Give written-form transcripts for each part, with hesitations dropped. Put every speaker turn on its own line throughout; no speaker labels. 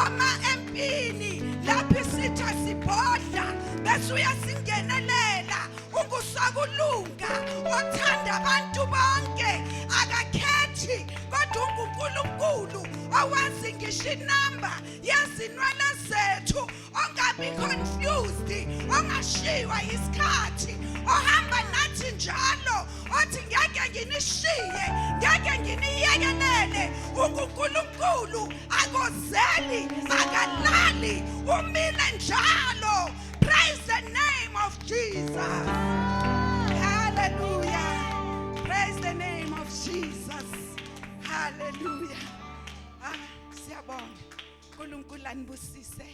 Oma empini lapho isitha sibhodla bese uyasingenelela. Ungusokulunga othanda abantu bonke, akakhethi, kodwa unguNkulunkulu owazi ngisho inamba yezinwele zethu, ongabi confused, ongashiywa isikhathi, ohamba nathi njalo, othi ngeke nginishiye, ngeke nginiyekelele. UnguNkulunkulu, akozeli, akalali, umile njalo. Praise the name of Jesus. Hallelujah. Praise the name of Jesus. Hallelujah. Ah, siyabonga. uNkulunkulu anibusise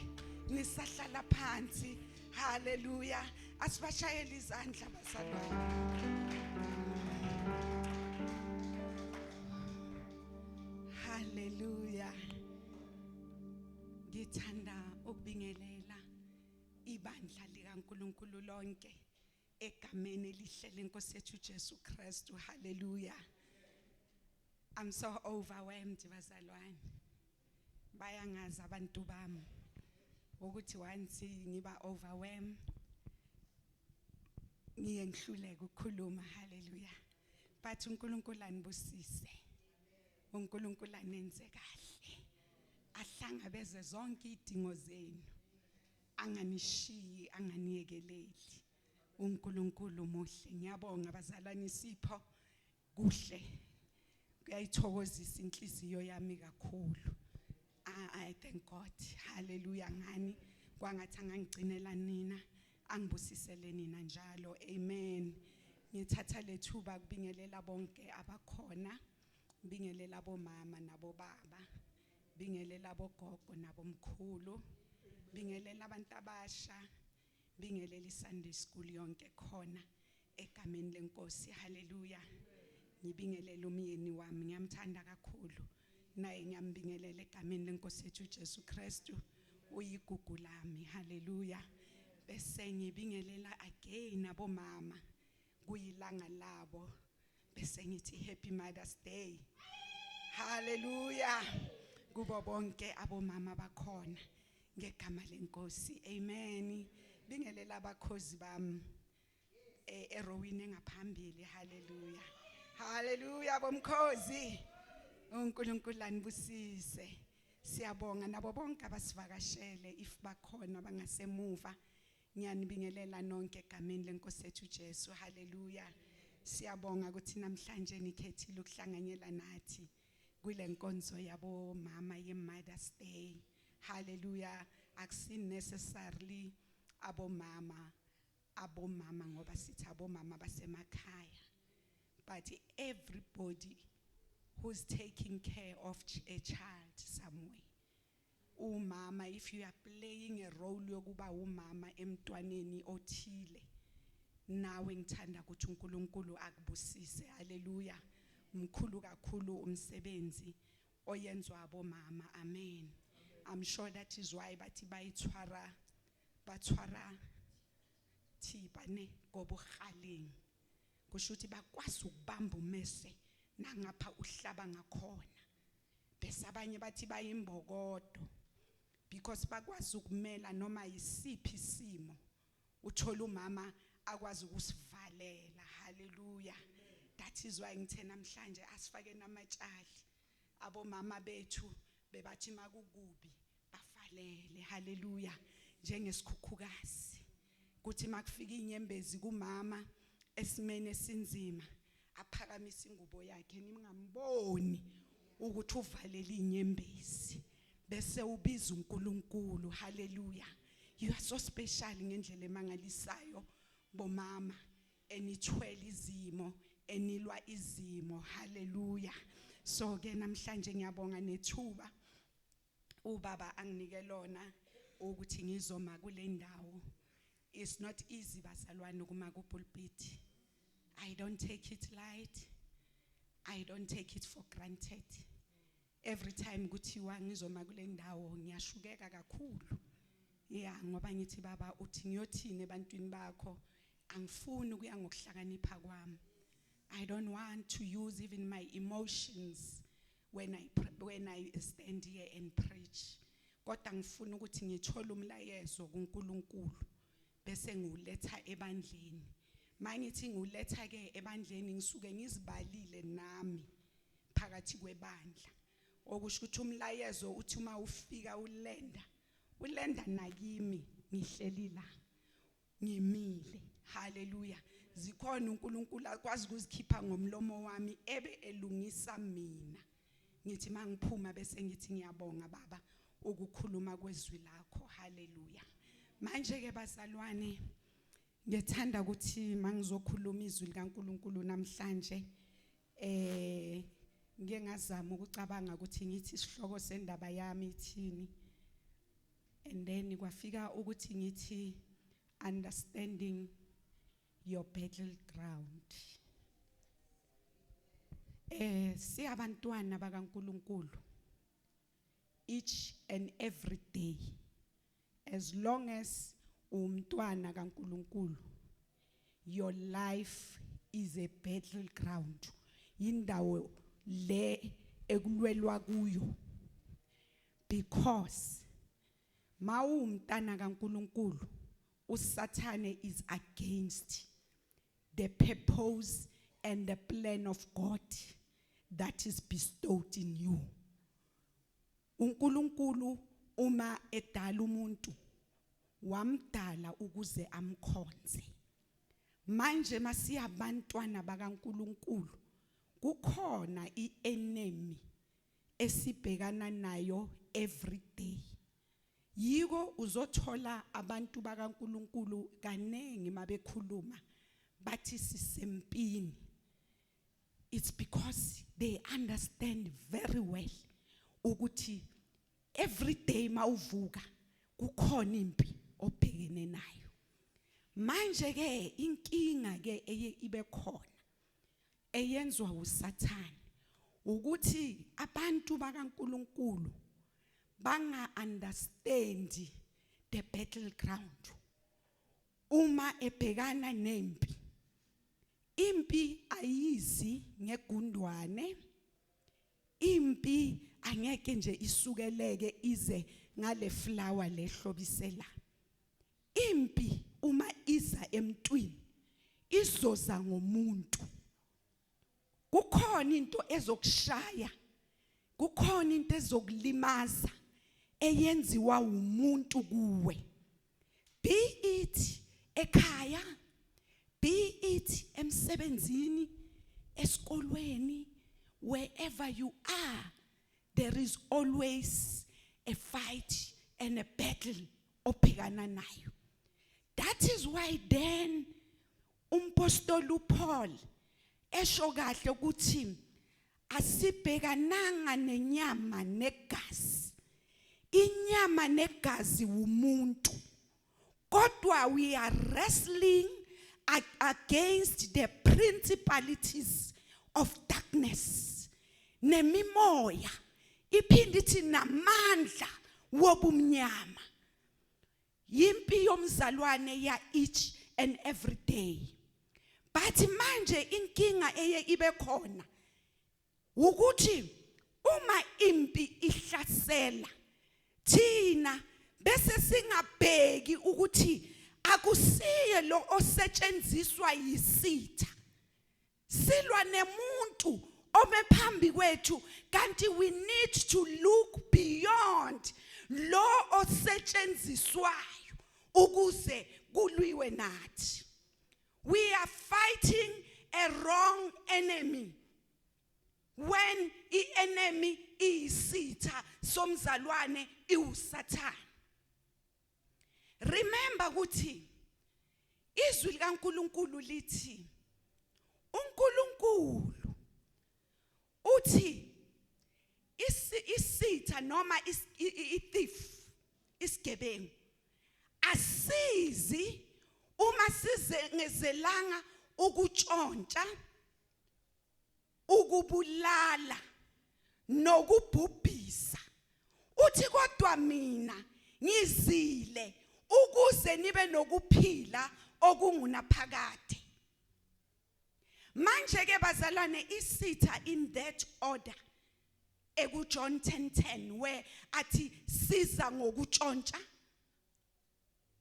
nisahlala phansi. Hallelujah. Asibashayele izandla, bazalwane. Hallelujah. Ngithanda ukubingelela ibandla likaNkulunkulu lonke egameni elihle lenkosi yethu Jesu Kristu. Hallelujah. I'm so overwhelmed, bazalwane. Bayangazi abantu bami ukuthi once ngiba overwhelmed ngiye ngihluleke ukukhuluma. Hallelujah. But uNkulunkulu anibusise, uNkulunkulu anenze kahle, ahlangabeze zonke idingo zenu, anganishiyi, anganiyekeleli. uNkulunkulu muhle. Ngiyabonga, bazalwane. Isipho kuhle, kuyayithokozisa inhliziyo yami kakhulu. I thank God. Hallelujah. Ngani kwangathi angangigcinela nina, angibusisele nina njalo. Amen. Ngithatha lethuba kubingelela bonke abakhona, bingelela bomama nabobaba, bingelela bogogo nabomkhulu, bingelela abantu abasha, bingelela iSunday school yonke khona egameni lenkosi. Haleluya. Ngibingelela umyeni wami, ngiyamthanda kakhulu naye, ngiyambingelela egameni lenkosi yethu uJesu Kristu, uyigugu lami. Haleluya. Bese ngibingelela again abomama, kuyilanga labo, bese ngithi happy Mother's Day. Haleluya, kubo bonke abomama bakhona ngegama lenkosi. Amen. Bingelela abakhozi bami erowini engaphambili. Haleluya, haleluya, bomkhozi, uNkulunkulu anibusise. Siyabonga nabo bonke abasivakashele, if bakhona bangasemuva, ngiyanibingelela nonke egameni lenkosi yethu Jesu. Haleluya. Siyabonga ukuthi namhlanje nikhethile ukuhlanganyela nathi kule nkonzo yabo mama ye Mother's Day. Haleluya. Akusi necessarily abomama ngoba sithi abomama basemakhaya, but everybody who's taking care of a child somewhere, umama, if you are playing a role yokuba umama emntwaneni othile, nawe ngithanda ukuthi uNkulunkulu akubusise. Haleluya. Mkhulu kakhulu umsebenzi oyenzwa abomama. Amen. I'm sure that is why bathi bayithwara, bathwara thipa ne gobuhaleng, kusho ukuthi bakwazi ukubamba umese nangapha uhlaba ngakhona. Bese abanye bathi bayimbokodo because bakwazi ukumela noma yisiphi isimo, uthola umama akwazi ukusivalela. Haleluya. That is why ngithe namhlanje asifake namatshali abomama bethu, bebathi makukubi bafalele. Haleluya. Njengesikhukhukazi, kuthi makufika inyembezi kumama esimene esinzima, aphakamisa ingubo yakhe, ningamboni ukuthi uvalele inyembezi, bese ubiza uNkulunkulu. Haleluya. You are so special ngendlela emangalisayo, bomama enithwele izimo, enilwa izimo. Haleluya. So ke namhlanje ngiyabonga nethuba ubaba anginike lona ukuthi ngizoma kule ndawo. It's not easy, bazalwane, ukuma ku pulpit. I don't take it light, I don't take it for granted. Every time kuthiwa ngizoma kule ndawo ngiyashukeka kakhulu, yeah, ngoba ngithi, "Baba, uthi ngiyothini ebantwini bakho? Angifuni ukuya ngokuhlakanipha kwami. I don't want to use even my emotions when I stand here and preach." Kodwa ngifuna ukuthi ngithole umlayezo kuNkulunkulu bese ngiwuletha ebandleni. Mangithi ngiwuletha ke ebandleni, ngisuke ngizibalile nami phakathi kwebandla. Okusho ukuthi umlayezo uthi uma ufika ulenda, ulenda nakimi ngihleli la. Ngimile. Haleluya. Zikhona uNkulunkulu akwazi ukuzikhipha ngomlomo wami ebe elungisa mina. Ngithi mangiphuma bese ngithi, "Ngiyabonga Baba ukukhuluma kwezwi lakho." Haleluya. Manje ke bazalwane, ngithanda ukuthi mangizokhuluma izwi likaNkulunkulu namhlanje, ngike ngazama ukucabanga ukuthi ngithi isihloko sendaba yami ithini, and then kwafika ukuthi ngithi "Understanding your battleground." Siyabantwana bakaNkulunkulu, each and every day, as long as umntwana kaNkulunkulu, your life is a battleground, indawo le ekulwelwa kuyo, because mawumntana kaNkulunkulu, uSathane is against the purpose and the plan of God that is bestowed in you. uNkulunkulu uma edala umuntu, wamdala ukuze amkhonze. Manje masiyabantwana bakaNkulunkulu, kukhona ienemy esibhekana nayo every day. Yiko uzothola abantu bakaNkulunkulu kanengi mabekhuluma bathi sisempini. It's because they understand very well ukuthi every day mawuvuka kukhona impi obhekene nayo. Manje ke inkinga ke eye ibe khona eyenzwa uSathane ukuthi abantu bakaNkulunkulu banga understand the battleground. Uma ebhekana nempi, impi ayizi ngegundwane. Impi angeke nje isukeleke ize ngale flower lehlobisela. Impi uma iza emntwini, izoza ngomuntu. Kukhona into ezokushaya, kukhona into ezokulimaza eyenziwa umuntu kuwe, be it ekhaya, be it emsebenzini, esikolweni, wherever you are, there is always a fight and a battle obhekana nayo. That is why then umpostoli uPaul esho kahle ukuthi asibhekananga nenyama negazi. Inyama negazi umuntu, kodwa we are wrestling against the principalities of darkness, nemimoya, iphinde ithi namandla wobumnyama. Yimpi yomzalwane ya each and every day. But manje inkinga eye ibe khona ukuthi uma impi ihlasela thina, bese singabheki ukuthi akusiye lo osetshenziswa yisitha, silwa nemuntu ome phambi kwethu, kanti we need to look beyond lo osetshenziswayo ukuze kulwiwe nathi. We are fighting a wrong enemy when ienemy iyisitha somzalwane iwuSathane. Remember ukuthi izwi likaNkulunkulu lithi, uNkulunkulu uthi isitha noma i-thief, isigebengu, asizi uma size ngezelanga ukutshontsha, ukubulala nokubhubhisa. Uthi, "Kodwa mina ngizile ukuze nibe nokuphila okungunaphakade." Manje ke bazalwane, isitha in that order. Eku John 10:10, where athi siza ngokutshontsha,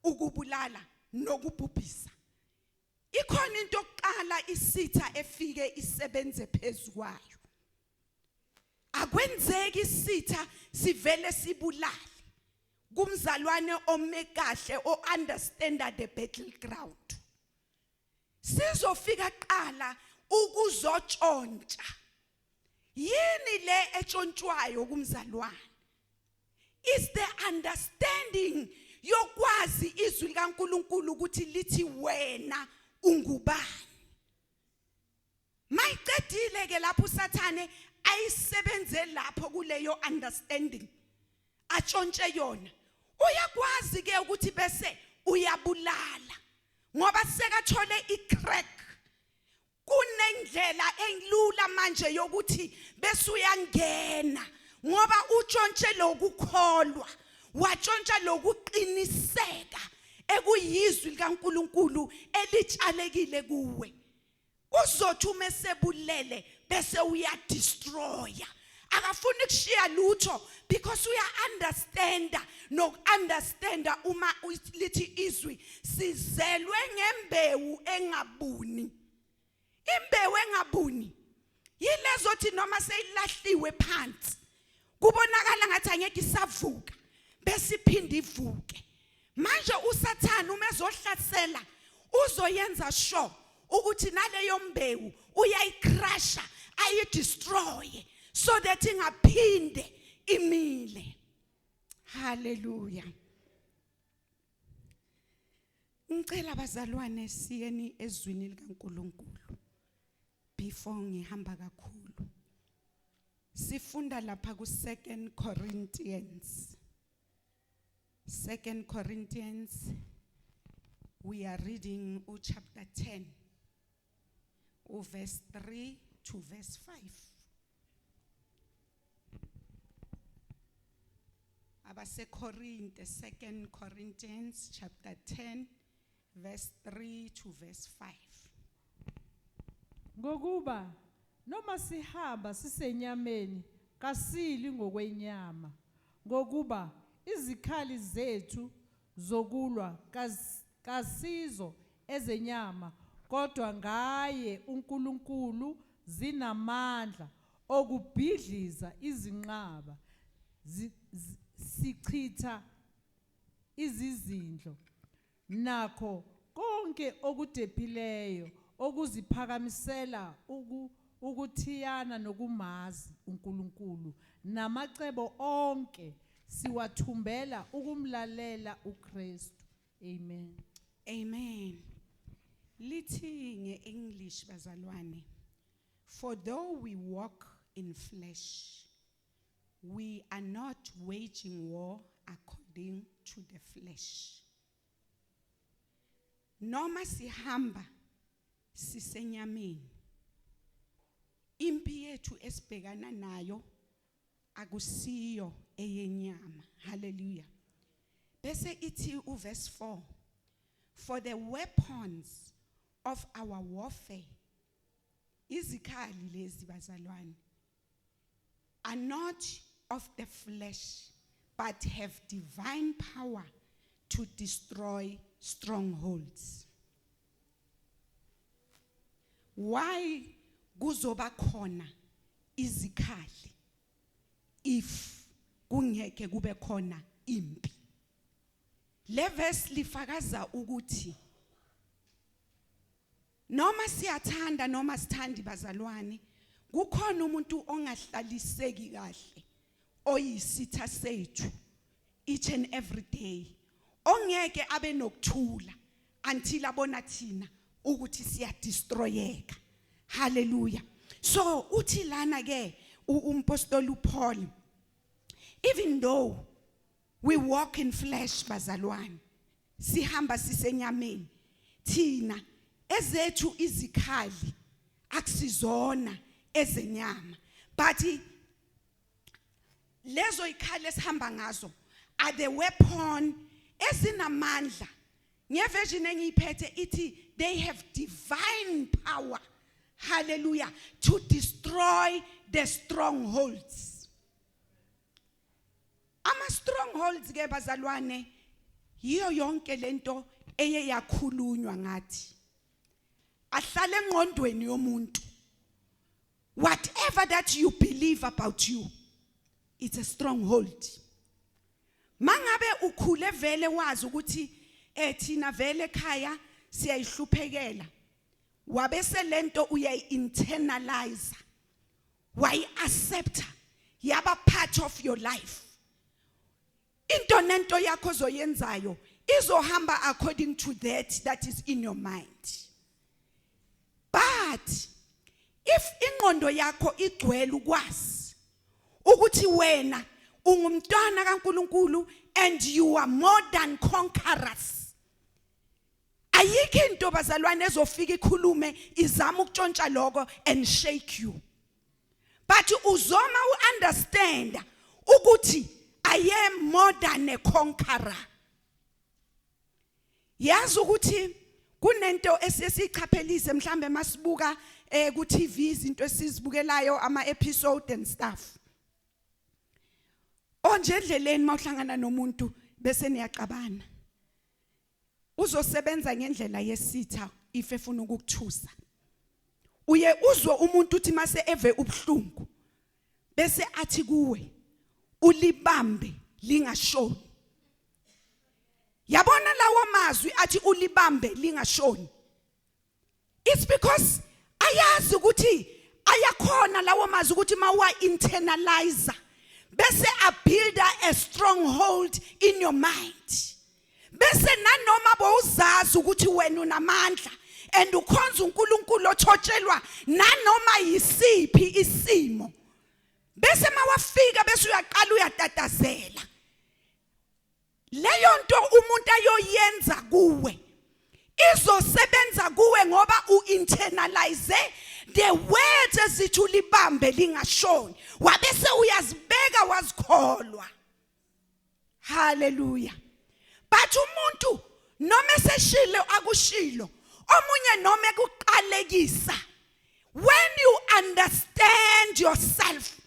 ukubulala nokubhubhisa. Ikhona into yokuqala isitha efike isebenze phezukwayo. Akwenzeki isitha sivele sibulale kumzalwane ome kahle, o understand the battleground. Sizofika qala ukuzotshontsha. Yini le etshontshwayo kumzalwane? Is the understanding yokwazi izwi likaNkuluNkulu ukuthi lithi wena ungubani. Mayicedile ke lapho uSathane ayisebenze lapho kuleyo understanding, atshontshe yona, uyakwazi ke ukuthi bese uyabulala ngoba sekathole icrack. Kunendlela elula manje yokuthi bese uyangena ngoba utshontshe lokukholwa, watshontsha lokuqiniseka ekuyizwi likaNkuluNkulu elitshalekile kuwe. Uzothi uma esebulele bese uyadestroya, akafuni kushiya lutho because uya understanda nokunderstanda uma lithi izwi sizelwe ngembewu engabuni. Imbewu engabuni yilezothi noma seyilahliwe phansi kubonakala ngathi angeke isavuka, bese iphinde ivuke. Manje uSathane uma ezohlasela uzoyenza sure ukuthi naleyo mbewu uyayicrusha, ayidestroy, so that ingaphinde imile. Haleluya. Ngicela bazalwane siyeni ezwini likaNkuluNkulu before ngihamba kakhulu. Sifunda lapha ku 2 Corinthians. 2 Corinthians, we are reading u chapter 10 u verse 3 to verse 5. AbaseKorinte, 2 Corinthians chapter 10 verse 3 to verse 5.
Ngokuba noma sihamba sisenyameni, kasili ngokwenyama, ngokuba izikhali zethu zokulwa kasizo ezenyama, kodwa ngaye uNkulunkulu zinamandla okubhidliza izinqaba, sichitha izizindlo nakho konke okudephileyo okuziphakamisela ukuthiyana nokumazi uNkulunkulu, namacebo onke siwathumbela ukumlalela uKristu. Amen.
Amen. Lithi ngeEnglish, bazalwane, "For though we walk in flesh, we are not waging war according to the flesh." Noma sihamba sisenyameni, impi yethu esibhekana nayo akusiyo eyenyama. Hallelujah. Bese ithi uverse 4, "For the weapons of our warfare," izikhali lezi bazalwane, "are not of the flesh but have divine power to destroy strongholds." Why kuzoba khona izikhali if kungeke kube khona impi? Le verse lifakaza ukuthi noma siyathanda noma sithandi, bazalwane, kukhona umuntu ongahlaliseki kahle oyisitha sethu each and every day, ongeke abe nokuthula until abona thina ukuthi siya destroyeka. Hallelujah. So uthi lana ke umpostoli uPaul, even though we walk in flesh, bazalwane, sihamba sisenyameni thina, ezethu izikhali akusizona ezenyama, but lezo ikhali esihamba ngazo are the weapon ezinamandla. Ngeversion engiyiphethe ithi they have divine power, hallelujah, to destroy the strongholds. Ama strongholds ke, bazalwane, yiyo yonke lento eye yakhulunywa ngathi ahlale engqondweni yomuntu. Whatever that you believe about you, it's a stronghold. Mangabe ukhule vele wazi ukuthi thina vele ekhaya siyayihluphekela, wabese lento uyayi-internalize, wayi-accepta, yaba part of your life, into nento yakho ozoyenzayo izohamba according to that that is in your mind. But if ingqondo yakho igcwele ukwazi ukuthi wena ungumntwana kaNkuluNkulu and you are more than conquerors, ayikho into, bazalwane, ezofika ikhulume izama ukutshontsha lokho and shake you, but uzoma uunderstand ukuthi I am more than a conqueror. Yazi ukuthi kunento esesichaphelise mhlambe masibuka ku TV, izinto esizibukelayo, ama episode and stuff. Onje endleleni mawuhlangana nomuntu bese niyaqabana, uzosebenza ngendlela yesitha if efuna ukukuthusa. Uye uzwe umuntu uthi mase eve ubuhlungu bese athi kuwe, "Ulibambe lingashoni." Yabona lawo mazwi athi "ulibambe lingashoni", it's because ayazi ukuthi ayakhona lawo mazwi ukuthi mawa internalize bese abuilda a stronghold in your mind, bese nanoma bowuzazi ukuthi wena unamandla and ukhonza uNkulunkulu othotshelwa nanoma yisiphi isimo, bese mawafika bese uyaqala uyatatazela. Leyo nto umuntu ayoyenza kuwe izosebenza kuwe ngoba uinternalize the words ezithi "ulibambe lingashoni", wabese uyazibeka, wazikholwa. Haleluya! But umuntu noma eseshilo akushilo omunye noma ekuqalekisa, when you understand yourself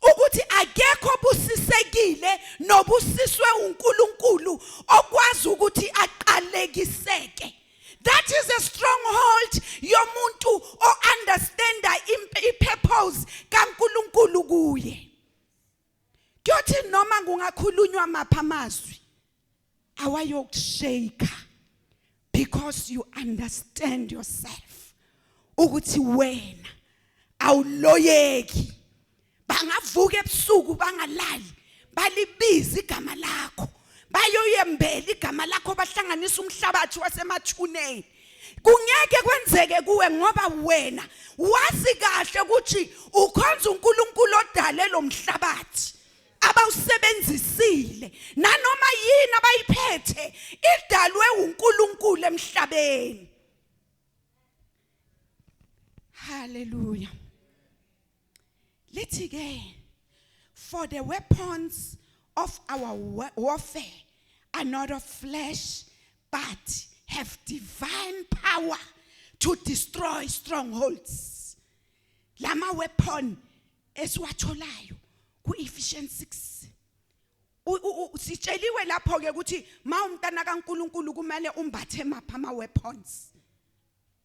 ukuthi akekho busisekile nobusiswe uNkulunkulu okwazi ukuthi aqalekiseke, that is a stronghold yomuntu o-understanda i-purpose kaNkulunkulu kuye. Kuyothi noma kungakhulunywa mapha amazwi, awayokushake because you understand yourself ukuthi wena awuloyeki. Bangavuka ebusuku bangalali, balibiza igama lakho, bayoyembela igama lakho, bahlanganisa umhlabathi wasemathuneni, kungeke kwenzeke kuwe ngoba wena wazi kahle ukuthi ukhonza uNkulunkulu odale lo mhlabathi abawusebenzisile. Nanoma yini abayiphethe idalwe uNkulunkulu emhlabeni. Hallelujah! Lithi ke, "For the weapons of our warfare are not of flesh, but have divine power to destroy strongholds." Lama weapon esiwatholayo ku Ephesians 6, sitsheliwe lapho ke ukuthi ma umntana kaNkuluNkulu kumele umbathe mapha ama weapons.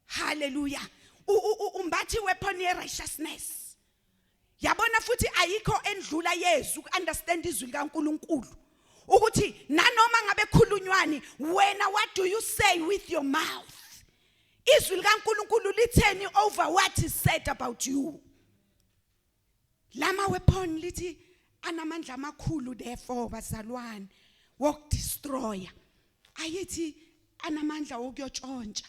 Hallelujah! Umbathe weapon ye righteousness. Yabona, futhi ayikho endlula Yesu ukunderstand izwi likaNkuluNkulu ukuthi nanoma ngabe khulunywani, wena what do you say with your mouth? Izwi likaNkuluNkulu litheni over what is said about you? Lama weapon, lithi, anamandla amakhulu therefore, bazalwane, wokudestroya. Ayithi anamandla wokuyotshontsha,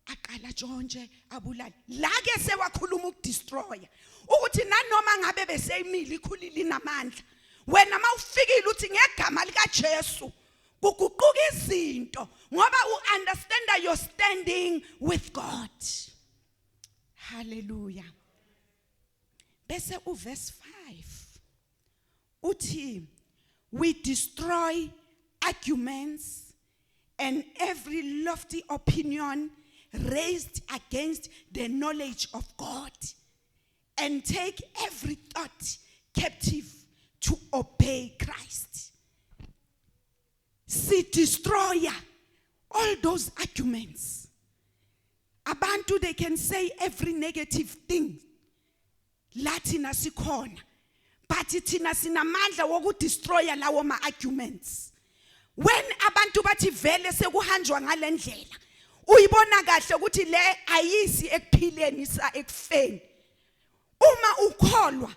aqala tshontshe, abulale. La ke sewakhuluma ukudestroya ukuthi nanoma ngabe beseyimile, ikhulile, inamandla, wena mawufikile uthi ngegama lika Jesu, kuguquka izinto ngoba uunderstand your standing with God. Hallelujah! Bese uverse 5 uthi, "We destroy arguments and every lofty opinion raised against the knowledge of God and take every thought captive to obey Christ. Si destroy all those arguments. Abantu, they can say every negative thing la thina sikhona, but thina sinamandla wokudestroya lawo ma arguments. When abantu bathi vele sekuhanjwa ngalendlela, uyibona kahle ukuthi le ayisi ekuphileni, isa ekufeni. Uma ukholwa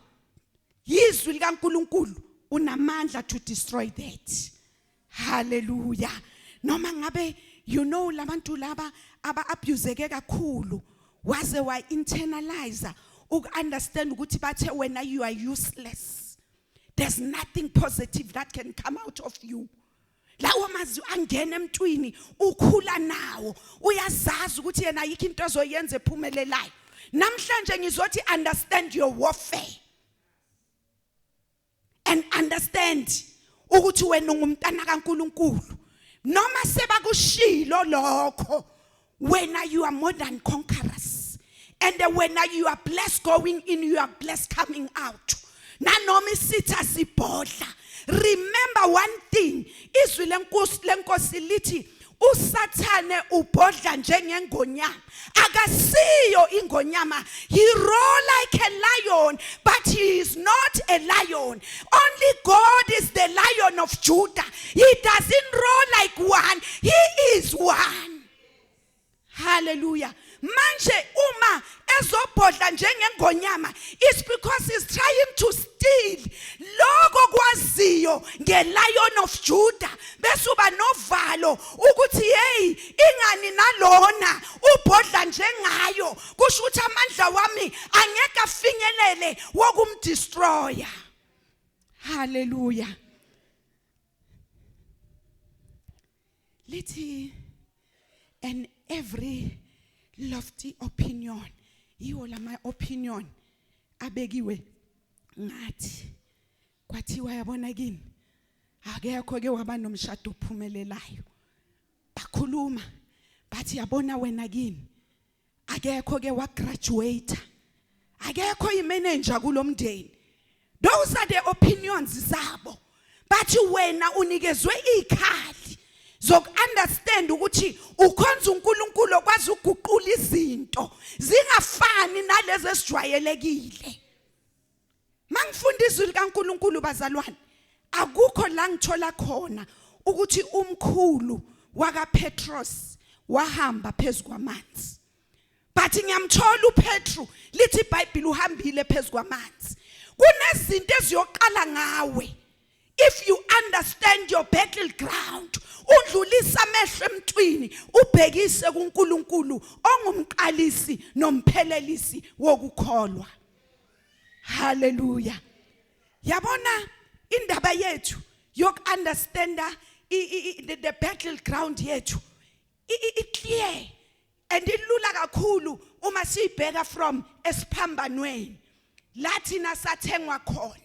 yizwi likaNkuluNkulu, unamandla to destroy that. Hallelujah. Noma ngabe labantu laba aba abuseke kakhulu, waze wa internalize uku-understand ukuthi bathe wena you are useless, there's nothing positive that can come out of you. Lawo mazwi angena emntwini, ukhula nawo, uyazazi ukuthi yena ayikho into azoyenza ephumelelayo. Namhlanje ngizothi, understand your warfare and understand ukuthi wena ungumntana kaNkuluNkulu. Noma sebakushilo lokho, wena you are more than conquerors, and wena you are blessed going in, you are blessed coming out. Nanoma isitha sibhodla, remember one thing: izwi lenkosi lithi uSathane ubhodla njengengonyama. Akasiyo ingonyama. He roar like a lion, but he is not a lion. Only God is the Lion of Judah. He doesn't roar like one, he is one. Hallelujah. Manje uma ezobhodla njengengonyama, it's because he's trying to steal lokho kwaziyo ngeLion of Judah, bese uba novalo ukuthi hey, ingani nalona ubhodla njengayo, kusho ukuthi amandla wami angeke afinyelele wokumdestroya. Hallelujah. Lithi, and every lofty opinion, yiwo lama opinion abekiwe ngathi, kwathiwa yabona kini akekho ke waba nomshado ophumelelayo. Bakhuluma bathi, yabona wena, kini akekho ke wagraduate, akekho imanager kulomndeni. Those are the opinions zabo. Bathi wena unikezwe ikhali zokunderstand ukuthi ukhonza uNkulunkulu okwazi ukuguqula izinto zingafani nalezi esijwayelekile. Mangifunda izwi likaNkuluNkulu, bazalwane, akukho la ngithola khona ukuthi umkhulu wakaPetros wahamba phezukwamanzi, but ngiyamthola uPetru, lithi iBhayibheli uhambile phezukwamanzi. Kunezinto eziyoqala ngawe if you understand your battleground. Undlulisa amehlo emntwini, ubhekise kuNkulunkulu ongumqalisi nomphelelisi wokukholwa. Haleluya. Yabona indaba yethu yokunderstanda the battleground yethu i clear and ilula kakhulu uma siyibheka from esiphambanweni la thina sathengwa khona.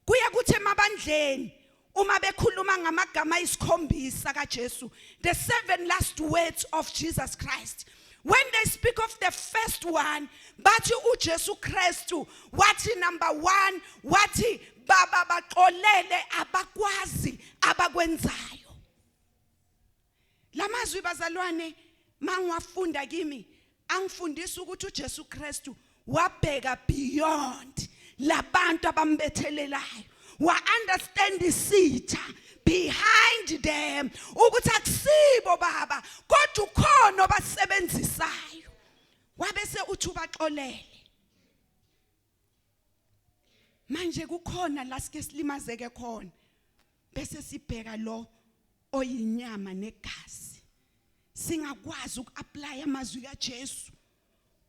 Kuye kuthi emabandleni uma bekhuluma ngamagama ayisikhombisa kaJesu, the seven last words of Jesus Christ, when they speak of the first one, bathi uJesu Kristu wathi, number 1, wathi, "Baba, baxolele, abakwazi abakwenzayo." Lamazwi, bazalwane, mangiwafunda kimi angifundisa ukuthi uJesu Kristu wabheka beyond labantu abambethelelayo, wa understand isitha behind them, ukuthi akusibo baba, kodwa ukhona obasebenzisayo. Wabese uthi ubaxolele. Manje kukhona la sike silimazeke khona, bese sibheka lo oyinyama negazi, singakwazi ukuapply amazwi kaJesu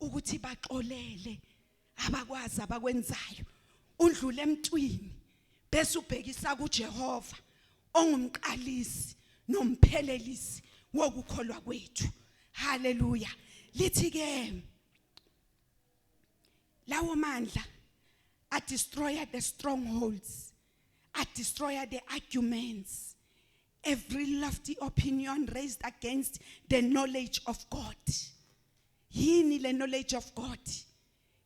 ukuthi baxolele, abakwazi abakwenzayo. Undlule emntwini bese ubhekisa kuJehova ongumqalisi nomphelelisi wokukholwa kwethu. Haleluya. Lithi ke lawo mandla a destroy the strongholds, a destroy the arguments, every lofty opinion raised against the knowledge of God. Yini le knowledge of God?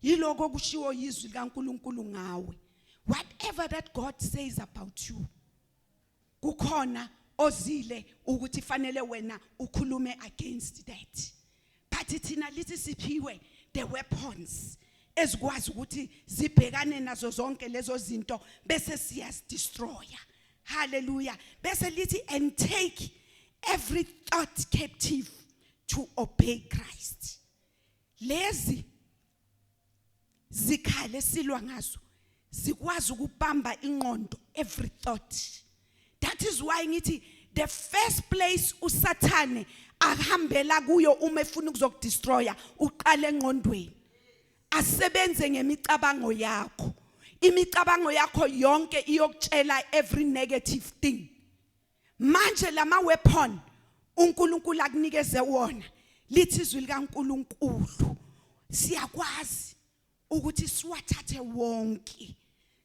Yiloko kushiwo yizwi likaNkuluNkulu ngawe. Whatever that God says about you, kukhona ozile ukuthi fanele wena ukhulume against that. But thina lithi siphiwe the weapons ezikwazi ukuthi zibhekane nazo zonke lezo zinto, bese siyazidestroya. Hallelujah. Bese lithi, "And take every thought captive to obey Christ." Lezi zikhale silwa ngazo zikwazi ukubamba ingqondo, every thought. That is why ngithi the first place uSathane ahambela kuyo uma efuna ukuzokudestroya, uqala engqondweni, asebenze ngemicabango yakho. Imicabango yakho yonke iyokutshela every negative thing. Manje lama weapon uNkulunkulu akunikeze wona, lithi izwi likaNkulunkulu siyakwazi ukuthi siwathathe wonke,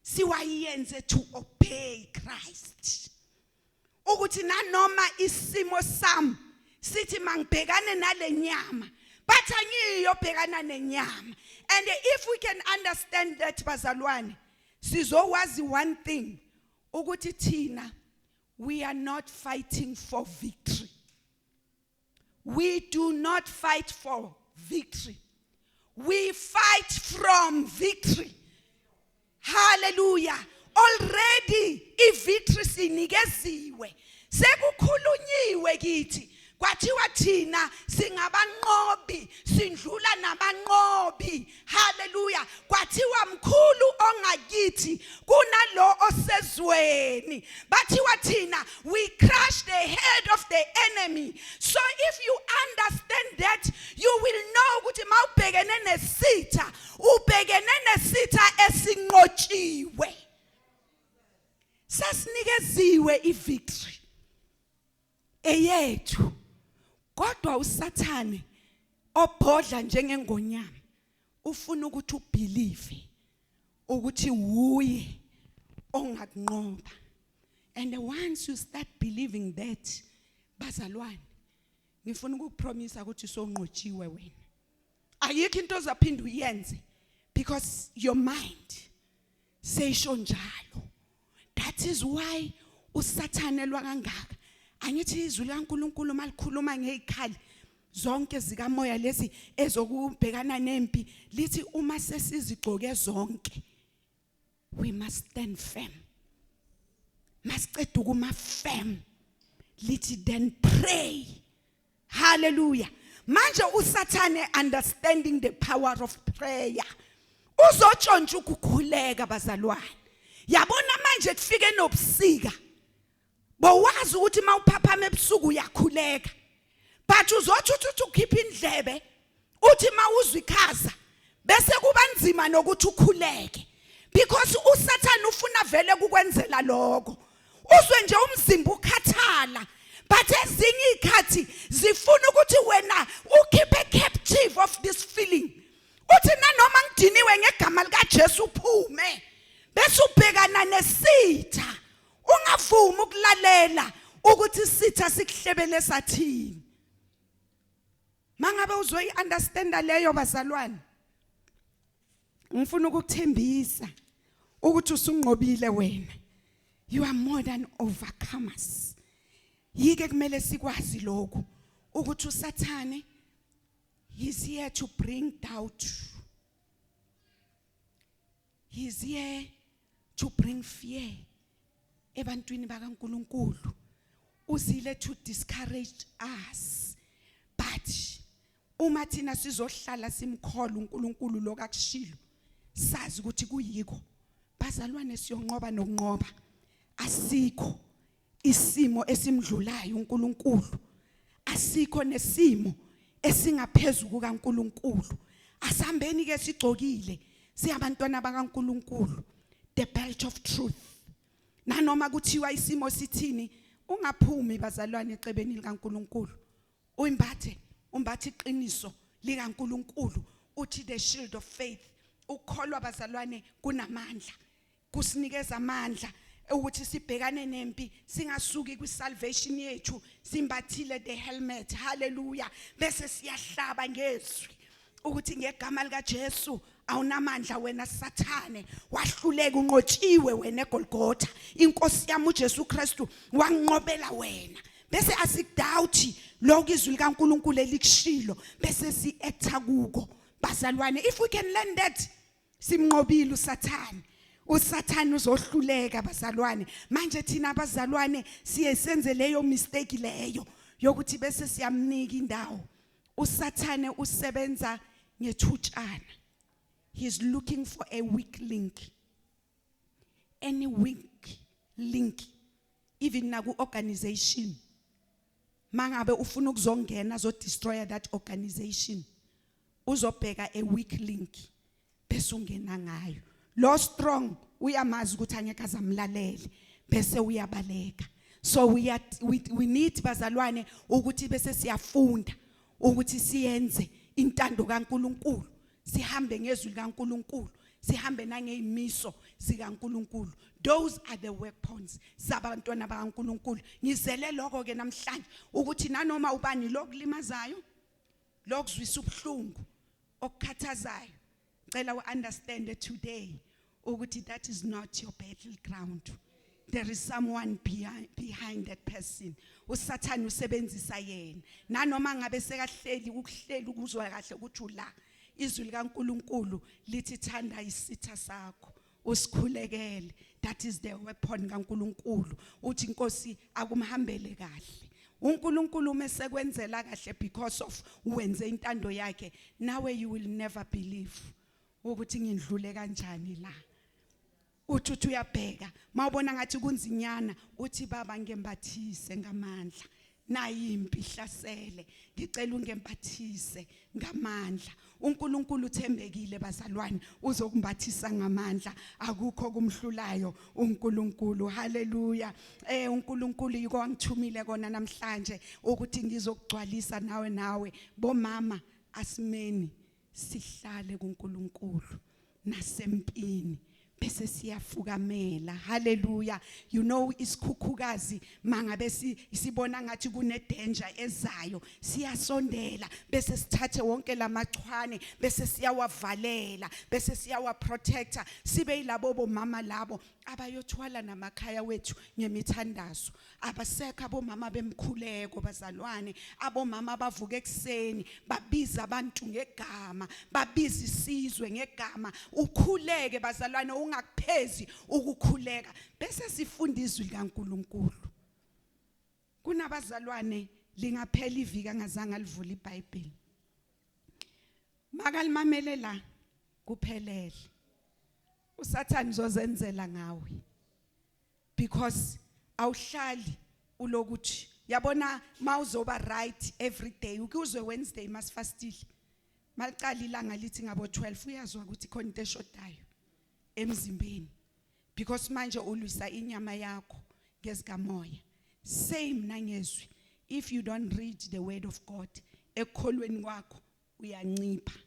siwayenze to obey Christ, ukuthi nanoma isimo sami sithi mangibhekane nalenyama, but angiyobhekana nenyama. And if we can understand that, bazalwane, sizowazi one thing, ukuthi thina we are not fighting for victory. We do not fight for victory, we fight from victory. Hallelujah. Already ivictory sinikeziwe, sekukhulunyiwe kithi, kwathiwa thina singabanqobi, sindlula nabanqobi. Hallelujah. Kwathiwa mkhulu ongakithi kunalo osezweni. Bathiwa thina we crush the head of the enemy. So if you understand that, you will know ukuthi mawubhekene nesitha, ubhekene nesitha esinqotshiwe. Sesinikeziwe ivictory eyethu, kodwa uSathane obhodla njengengonyama ufuna ukuthi ubelieve ukuthi uye ongakunqoba. And once you start believing that, bazalwane, ngifuna ukukupromisa ukuthi sonqotshiwe wena. Ayikho into ozaphinda uyenze because your mind seyisho njalo. That is why uSathane lwa kangaka. Angithi izwi likaNkuluNkulu malikhuluma ngezikhali zonke zikamoya lezi ezokubhekana nempi, lithi uma sesizigcoke zonke, we must stand firm. Masiceda ukuma firm, lithi then pray. Hallelujah. Manje uSathane, understanding the power of prayer, uzotshontsha ukukhuleka, bazalwane. Yabona manje kufike nobusika, bowazi ukuthi mawuphaphama ebusuku uyakhuleka, but uzothi uthi ukhipha indlebe, uthi mawuzwa ikhaza, bese kuba nzima nokuthi ukhuleke, because uSathane ufuna vele kukwenzela lokho, uzwe nje umzimba ukhathala. But ezinye izikhathi zifuna ukuthi wena ukeep captive of this feeling, uthi nanoma ngidiniwe, ngegama lika Jesu uphume, bese ubhekana nesitha. Ungavumi ukulalela ukuthi isitha sikuhlebele sathini. Mangabe uzoyi understanda leyo, bazalwane, ngifuna ukukuthembisa ukuthi usunqobile wena. You are more than overcomers. Yike kumele sikwazi lokhu, ukuthi uSathane, he's here to bring doubt, he's here to bring fear ebantwini bakaNkuluNkulu, uzile to discourage us. But uma thina sizohlala simkholwa uNkulunkulu lokakushilo, sazi ukuthi kuyikho, bazalwane, siyonqoba nokunqoba. Asikho isimo esimdlulayo uNkulunkulu, asikho nesimo esingaphezulu kukaNkulunkulu. Asihambeni ke sigcokile, siyabantwana bakaNkulunkulu, the belt of truth. Nanoma kuthiwa isimo sithini, ungaphumi, bazalwane, ecebeni likaNkulunkulu. Uyimbathe, umbathe iqiniso likaNkulunkulu, uthi the shield of faith. Ukukholwa, bazalwane, kunamandla, kusinikeza amandla ukuthi sibhekane nempi, singasuki kwisalvation yethu. Simbathile the helmet. Hallelujah. Bese siyahlaba ngezwi ukuthi ngegama lika Jesu Awunamandla wena Sathane, wahluleka, unqotshiwe wena eGolgotha. Inkosi yami uJesu Kristu wanqobela wena. Bese asikudoubt lokho izwi likaNkuluNkulu elikushilo, bese si-acta kuko. Bazalwane, if we can learn that, simnqobile uSathane. uSathane uzohluleka, bazalwane. Manje thina abazalwane siye senze leyo mistake leyo yokuthi bese siyamnika indawo. uSathane usebenza ngethutshana. He's looking for a weak link, any weak link, even naku organization. Mangabe ufuna ukuzongena zo destroy that organization, uzobheka a weak link bese ungena ngayo. Lo strong uyamazi ukuthi angeke azamlalele, bese uyabaleka. So we need, bazalwane, ukuthi bese siyafunda ukuthi siyenze intando kaNkuluNkulu, sihambe ngezwi likaNkuluNkulu, sihambe nangezimiso zikaNkuluNkulu. Those are the weapons zabantwana bakaNkuluNkulu. Ngizele lokho ke namhlanje, ukuthi nanoma ubani lokulimazayo, lokuzwisa ubuhlungu, okukhathazayo, cela u-understand today ukuthi that is not your battleground. There is someone behind that person. Usathane usebenzisa yena. Nanoma ngabe sekahleli ukuhleli ukuzwa kahle ukuthi ula, izwi likaNkuluNkulu lithi thanda isitha sakho, usikhulekele. That is the weapon kaNkuluNkulu. Uthi inkosi akumhambele kahle. uNkulunkulu mesekwenzela kahle because of wenze intando yakhe nawe, you will never believe ukuthi ngindlule kanjani la. Uthi uyabheka, mawubona ngathi kunzinyana, uthi, "Baba, ngembathise ngamandla, nayi impi ihlasele, ngicela ungembathise ngamandla." uNkulunkulu uthembekile, bazalwane, uzokumbathisa ngamandla. Akukho kumhlulayo uNkulunkulu. Haleluya. UNkulunkulu yiko angithumile kona namhlanje ukuthi ngizokugcwalisa nawe bomama. Asimeni sihlale kuNkulunkulu nasempini, bese siyafukamela. Haleluya. You know, isikhukhukazi mangabe sibona ngathi kune danger ezayo, siyasondela bese sithathe wonke lamachwane, bese siyawavalela, bese siyawa protector. Sibe yilabo bomama labo abayothwala namakhaya wethu ngemithandazo. Abasekho abomama bemkhuleko, bazalwane, abomama abavuka ekuseni babiza abantu ngegama, babiza isizwe ngegama. Ukhuleke, bazalwane, ungakuphezi ukukhuleka. Bese sifunda izwi likaNkuluNkulu. Kunabazalwane lingaphela iviki angazange alivule iBhayibheli. Makalimamele la kuphelele, uSathane uzozenzela ngawe, because awuhlali ulokuthi yabona mawuzoba right every day. Ukuzwe Wednesday masifastile, maliqala ilanga lithi ngabo 12, uyazwa ukuthi khona into eshodayo emzimbeni, because manje ulwisa inyama yakho ngezikamoya. Same nangezwi. If you don't read the word of God, ekukholweni kwakho uyancipha,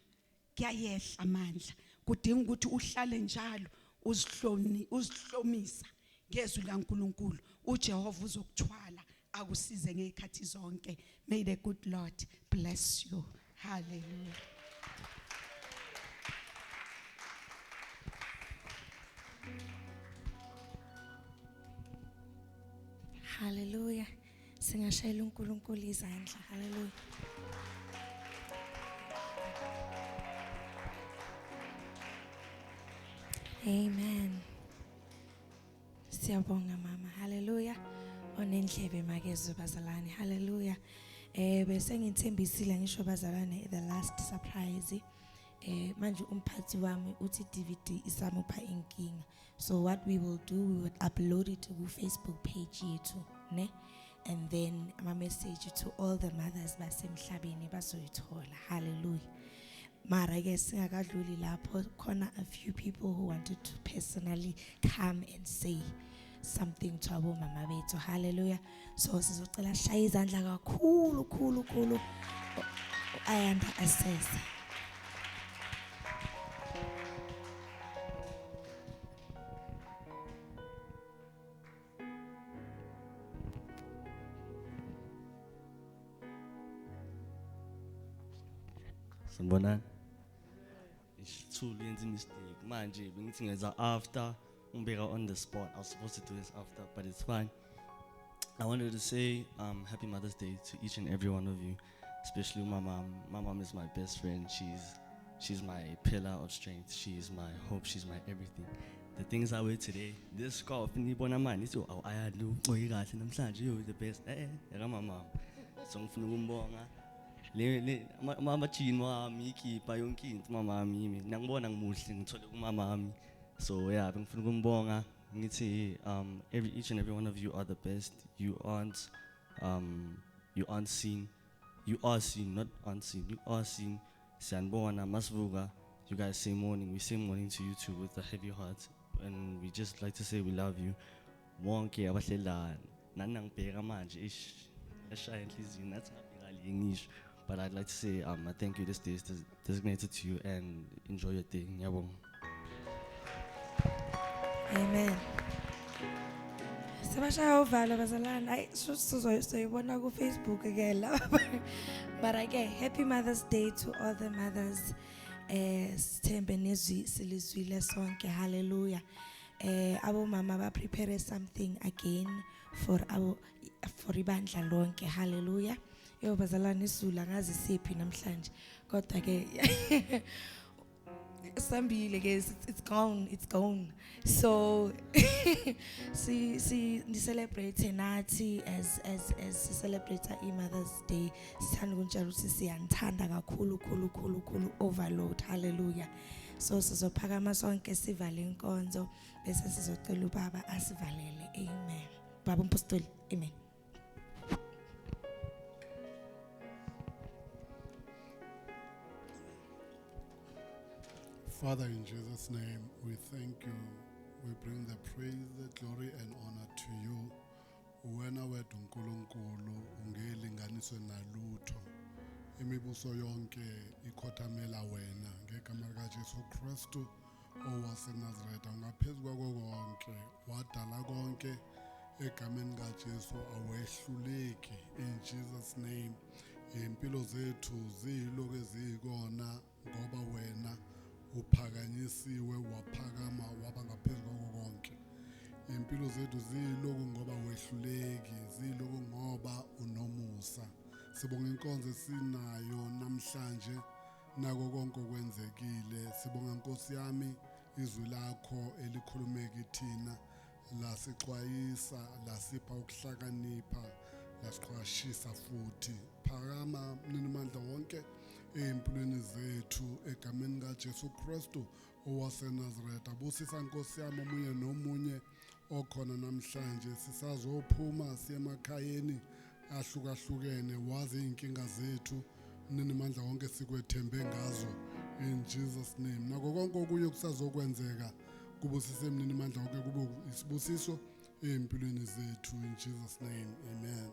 kuyayehla amandla. Kudinga ukuthi uhlale njalo uzihloni uzihlomisa ngezwi likaNkuluNkulu. uJehova uzokuthwala akusize ngezikhathi zonke. May the good Lord bless you. Hallelujah.
Hallelujah. Singashayela uNkulunkulu izandla. Hallelujah. Amen. Siyabonga, mama. Hallelujah. Onendlebe makezwe, bazalwane. Hallelujah. Bese ngithembisile ngisho, bazalwane, the last surprise. Manje umphathi wami uthi DVD isamupha inkinga. So what we will do, we will upload it ku Facebook page yethu, ne? And then ama message to all the mothers basemhlabeni bazoyithola. Hallelujah. Mara ke singakadluli lapho, khona a few people who wanted to personally come and say something to abo mama bethu. Hallelujah. So sizocela shaya izandla kakhulu khulu khulu Ayanda Asesa.
Sanibonani. uMthuli yenza mistake. Manje bengithi ngenza after ungibeka on the spot. I was supposed to do this after, but it's fine. I wanted to say happy Mother's Day to each and every one of you, especially my mom. My mom is my best friend. She's my pillar of strength. She's my hope. She's my everything. The things I wear today, this scarf, nibona manje, ithi awu ayadlu ugqoke kahle namhlanje, you the best. Eh, eka mama. So ngifuna ukumbonga. Le ama-jean wami, ikipa yonke into mama wami yimi. Nangibona ngimuhle ngithole kumama wami. So yeah, bengifuna ukumbonga ngithi every each and every one of you are the best. You aren't seen. You are seen, not unseen. You are seen. Siyanibona masivuka. You guys say morning. We say morning to you too with a heavy heart. And we just like to say we love you. Wonke abahleli la nani nangibheka manje ish eshaya inhliziyo nathi ngabheka le ngisho. But I'd like to say I thank you. This day is designated to you and enjoy your day. Ngiyabonga.
Amen. Sebashaya uvalo bazalwane. Hayi sizoyibona ku Facebook ke la. But ke happy Mother's Day to all the mothers. Sithembe nezwi silizwile sonke. Hallelujah. Abomama ba prepare something again for ibandla lonke. Hallelujah. Yo bazalwane isizulu angazi siphi namhlanje. Kodwa ke sambile ke it's gone, it's gone. So si ni celebrate nathi as si celebrate i Mother's Day. Sithanda ukunitshela ukuthi siyanithanda kakhulu khulu khulu khulu overload. Hallelujah. So sizophakama sonke sivale inkonzo bese sizocela ubaba asivalele. Amen. Baba umpostoli. Amen.
Father, in Jesus' name, we thank you. We bring the praise, the glory, and honor to you. Wena wedwa uNkulunkulu ungelinganiswe nalutho. Imibuso yonke ikhothamela wena ngegama likaJesu Kristu owaseNazaretha. Ungaphezu kwako konke, wadala konke egameni kaJesu awehluleki. In Jesus' name, impilo zethu ziyiloko eziyikona ngoba wena uphakanyisiwe waphakama waba ngaphezu kwako konke. Impilo zethu ziyiloku ngoba wehluleki, ziyiloku ngoba unomusa. Sibonga inkonzo esinayo namhlanje nako konke okwenzekile. Sibonga Nkosi yami izwi lakho elikhulume kithina lasixwayisa, lasipha ukuhlakanipha, lasiqwashisa futhi. Phakama Mninimandla wonke ey'mpilweni zethu egameni kaJesu Kristu owaseNazaretha. Busisa Nkosi yami omunye nomunye okhona namhlanje. Sisazophuma siye emakhayeni ahlukahlukene, wazi iy'nkinga zethu Mninimandla wonke, sikwethembe ngazo in Jesus' name. Nako konke okunye kusazokwenzeka kubusise Mninimandla wonke, kube isibusiso ey'mpilweni zethu in Jesus' name. Amen.